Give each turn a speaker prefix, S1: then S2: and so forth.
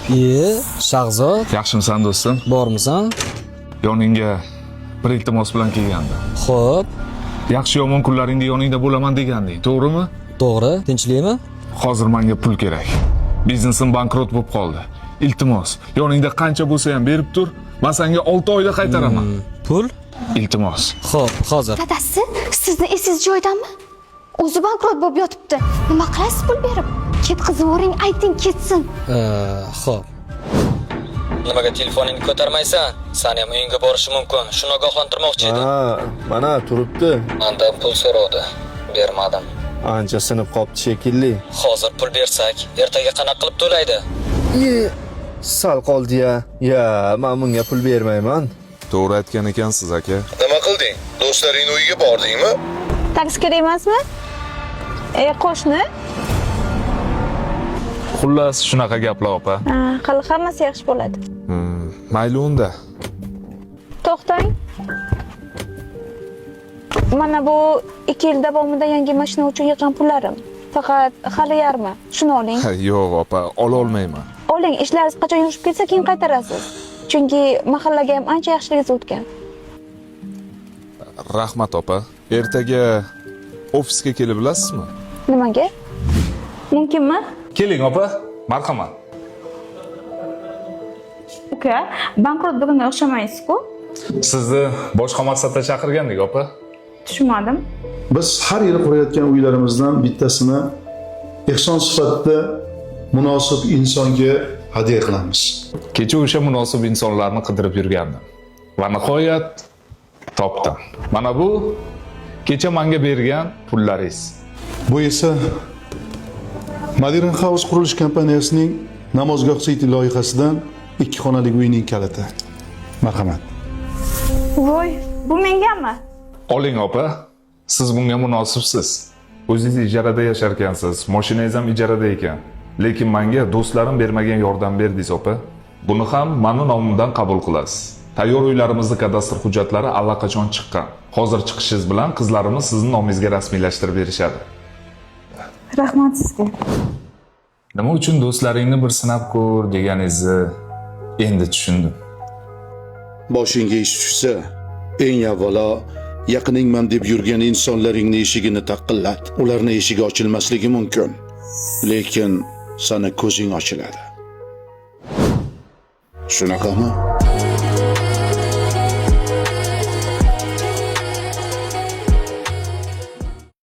S1: Iye, Shahzod,
S2: Yaxshimisan, do'stim?
S1: Bormisan?
S2: Yoningga bir iltimos bilan kelgandim.
S1: Xo'p,
S2: Yaxshi yomon kunlaringda yoningda bo'laman deganding, to'g'rimi?
S1: To'g'ri, tinchlikmi?
S2: Hozir menga pul kerak. Biznesim bankrot bo'lib qoldi. Iltimos, yoningda qancha bo'lsa ham berib tur. Men senga 6 oyda qaytaraman.
S1: Pul?
S2: Iltimos.
S1: Xo'p, hozir.
S3: Dadasi, sizni esingiz joyidami? O'zi bankrot bo'lib yotibdi. Nima qilasiz pul berib? Ketqizib yuboring, ayting ketsin.
S1: Xo'p. Nimaga telefoningni ko'tarmaysan? Sani ham uyingga borishi mumkin. Shuni ogohlantirmoqchi edim.
S4: Ha, mana turibdi.
S1: Mandan pul so'rovdi. Bermadim.
S4: Ancha sinib qopti shekilli.
S1: Hozir pul bersak, ertaga qanaqa qilib to'laydi?
S4: Ye, sal qoldi ya. Ya, men bunga pul bermayman.
S2: To'g'ri aytgan ekansiz, aka.
S5: Nima qilding? Do'stlaringni uyiga bordingmi?
S6: Taksi kerak emasmi? E, qo'shni?
S2: Xullas, shunaqa gaplar, opa.
S6: Ha, hali hammasi yaxshi bo'ladi.
S2: Mayli unda.
S6: To'xtang. Mana bu 2 yil davomida yangi mashina uchun yig'gan pullarim. Faqat hali yarmi. Shuni oling.
S2: Yo'q, opa, ola olmayman.
S6: Oling, ishlaringiz qachon yurishib ketsa keyin qaytarasiz. Chunki mahallaga ham ancha yaxshiligingiz o'tgan.
S2: Rahmat, opa. Ertaga ofisga kelib bilasizmi?
S6: Nimaga? Mumkinmi?
S2: Keling, opa. Marhamat.
S6: Uka, bankrot bo'lganga o'xshamaysiz-ku.
S2: Sizni boshqa maqsadda chaqirgandik, opa.
S6: Tushunmadim.
S7: Biz har yili qurayotgan uylarimizdan bittasini ehson sifatida munosib insonga hadya qilamiz.
S2: Kecha o'sha munosib insonlarni qidirib yurgandim. Va nihoyat topdim. Mana bu kecha menga bergan pullaringiz.
S7: Bu esa Modern House qurilish kompaniyasining Namozgoh City loyihasidan ikki xonali uyning kaliti. Marhamat.
S6: Voy, bu mengami?
S2: Oling, opa. Siz bunga munosibsiz. O'zingiz ijarada yasharkansiz, mashinangiz ham ijarada ekan. Lekin menga do'stlarim bermagan yordam berdingiz, opa. Buni ham meni nomimdan qabul qilasiz. Tayyor uylarimizni kadastr hujjatlari allaqachon chiqqan. Hozir chiqishingiz bilan qizlarimiz sizni nomingizga rasmiylashtirib berishadi.
S6: Rahmat sizga.
S2: Nima uchun do'stlaringni bir sinab ko'r deganingizni endi tushundim.
S7: Boshingga ish tushsa, eng avvalo yaqiningman deb yurgan insonlaringni eshigini taqillat. Ularni eshigi ochilmasligi mumkin, lekin sani ko'zing ochiladi. Shunaqami?